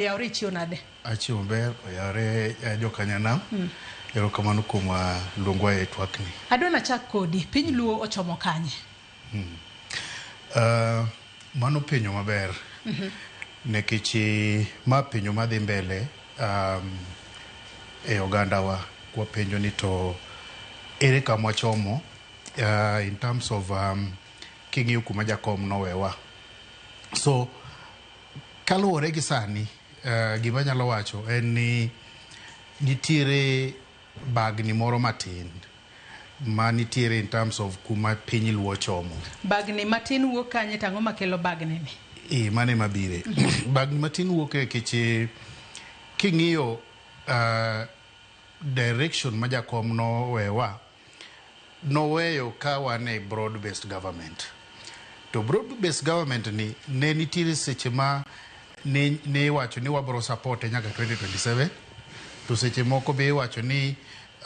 Oyawre ichiew nade? Achiew maber, oyawre jokanyanam. Erokamano kuom luongwa e twakni. Adwa nachak kodi, piny Luo ochomo kanye? Mano penjo maber. Nikech ma penjo madhi mbele e ogandawa. Wapenjo ni to ere kama wachomo in terms of king'iyo kuma jakom nowewa. So kaluwore gi sani, gima anyalo wacho en ni nitiere bagni moro matin ma nitiere in terms of kuma piny Luo chomo. Bagni matin wuok kanye to ang'o makelo bagni ni? E, mano ema bire. Bagni matin wuok nikech king'iyo direction ma jakom nowewa, noweyo ka wan e broad based government. To broad based government ni ne nitiere seche ma ne iwacho ni wabro support nyaka 2027 to seche moko be iwacho ni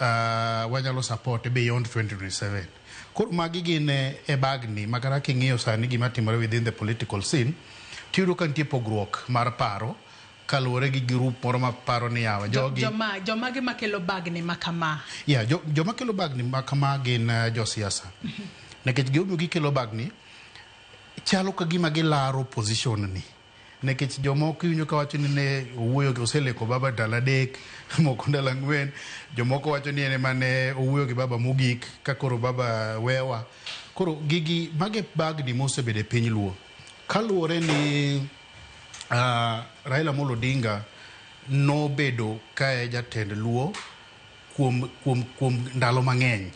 wanyalo support beyond 2027. Koro magi gin e bagni ma kata king'iyo sani gima timore within the political scene, tiyudo ka nitie pogruok mar paro kaluwore gi group moro ma paro ni yawa jogi Jomage makelo bagni ma kama? Yeah, joma kelo bagni ma kama gin josiasa. Nikech gimomiyo gikelo bagni, chalo ka gima gilaro position ni. Nikech jomoko iwinjo ka wacho ni ne owuoyo oseleko baba ndalo 3, moko ndalo 4, jomoko wacho ni en ema ne owuoyo gi baba mogik ka koro baba wewa. Koro gigi magi bagni mosebedo e piny Luo. Kaluwore ni Raila Amolo Odinga nobedo ka e jatend Luo kuom ndalo mang'eny,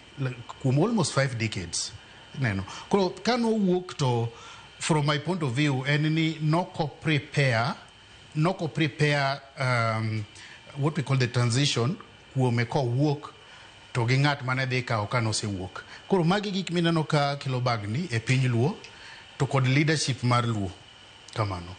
kuom almost 5 decades. Neno. Koro ka nowuok to from my point of view en ni noko prepare what we call the transition kuome kowuok to gi ng'at mane dhi kawo ka nosewuok. Koro magi gik mineno ka kelo bagni e piny Luo to kod leadership mar Luo. Kamano.